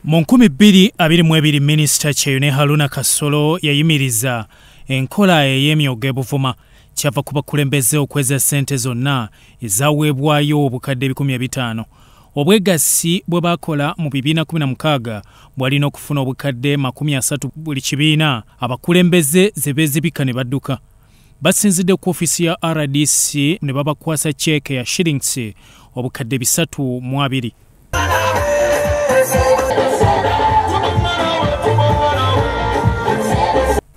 Mu 2022 Minisita Kyeyune Haruna Kasolo yayimiriza enkola ey'emyoga ebuvuma. Kyava ku bakulembeze okweza ssente zonna ezaweebwayo obukadde 500. Obwegassi bwe bakola mu bibiina 16 bwalina okufuna obukadde 30 buli kibiina, abakulembeze ze beezibika ne badduka. Basinzidde ku ofiisi ya RDC ne babakwasa ceeke ya shillings obukadde 302.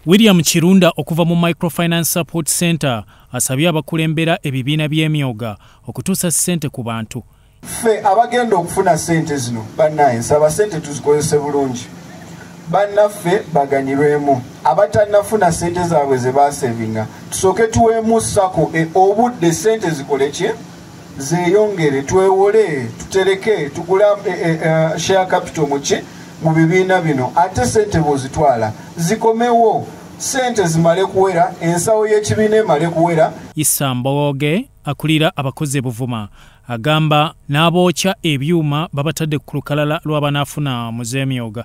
William Kirunda okuva mu Microfinance Support Center asabye abakulembera ebibiina by'emyoga okutuusa ssente ku bantu. Ffe abagenda okufuna ssente zino bannaye nsaba ssente tuzikozese bulungi, bannaffe baganyirwemu, abatannafuna ssente zaabwe ze baasevinga tusooke tuweemu SACCO obudde ssente zikole ki, zeeyongere, twewole, tutereke, tugule share capital muki mu bibiina bino, ate ssente bw'ozitwala zikomewo, ssente zimale kuwera, ensawo y'ekibiina emale kuwera. Issa Mboge akulira abakozi Buvuma agamba n'abookya ebyuma babatadde ku lukalala lw'abanaafuna mu z'emyoga.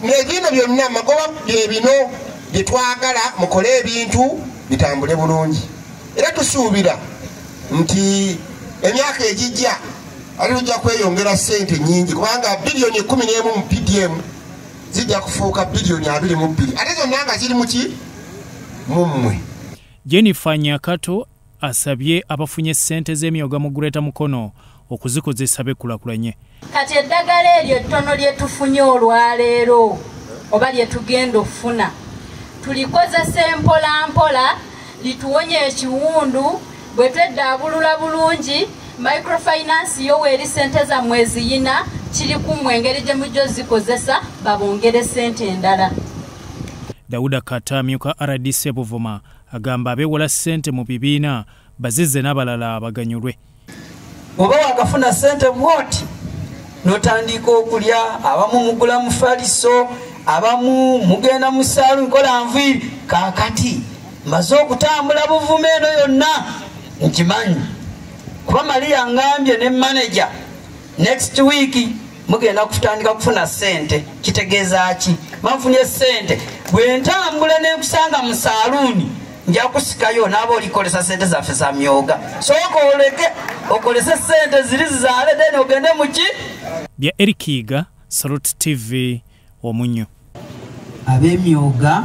N'ebino byonna magoba bye bino bye twagala mukole ebintu bitambule bulungi, era tusuubira nti emyaka egijja ate tujja kweyongera ssente nnyingi, kubanga biliyoni 11 mu PDM zijja kufuuka biliyoni 22, ate zonna nga ziri muki mu mmwe. Jennifer Nyakato asabye abafunye ssente z'emyoga mu Greater Mukono okuzikozesa bekulaakulanye. Kati eddagala eryo ettono lye tufunye olwaleero oba lye tugenda okufuna tulikozese mpola mpola, lituwonye ekiwundu. Bwe tweddaabulula bulungi microfinance yo weeri ssente zammwe eziyina kiri ku mmwe engeri gye mujja ozikozesa babongere ssente endala. Dauda Kata amyuka RDC Buvuma agamba abeewola ssente mu bibiina bazizze n'abalala baganyulwe. Oba wakafuna ssente bw'oti n'otandika okulya, abamu mugula mufaliso, abamu mugenda mu saalu nkola nviiri. Kaakati mmaze okutambula Buvuma eno yonna nkimanyi, kuba Maria ngambye ne manager next week mugenda kutandika kufuna ssente. Kitegeeza ki? Banfunye ssente, bwe ntambula ne nkusanga mu saaluuni nja kusikayo n'aba olikolesa ssente zaffe za myoga. Sooka oleke okolese ssente ziri zizaale then ogende muki. Bya Eric Yiga, Salute TV, Omunyo. Ab'emyoga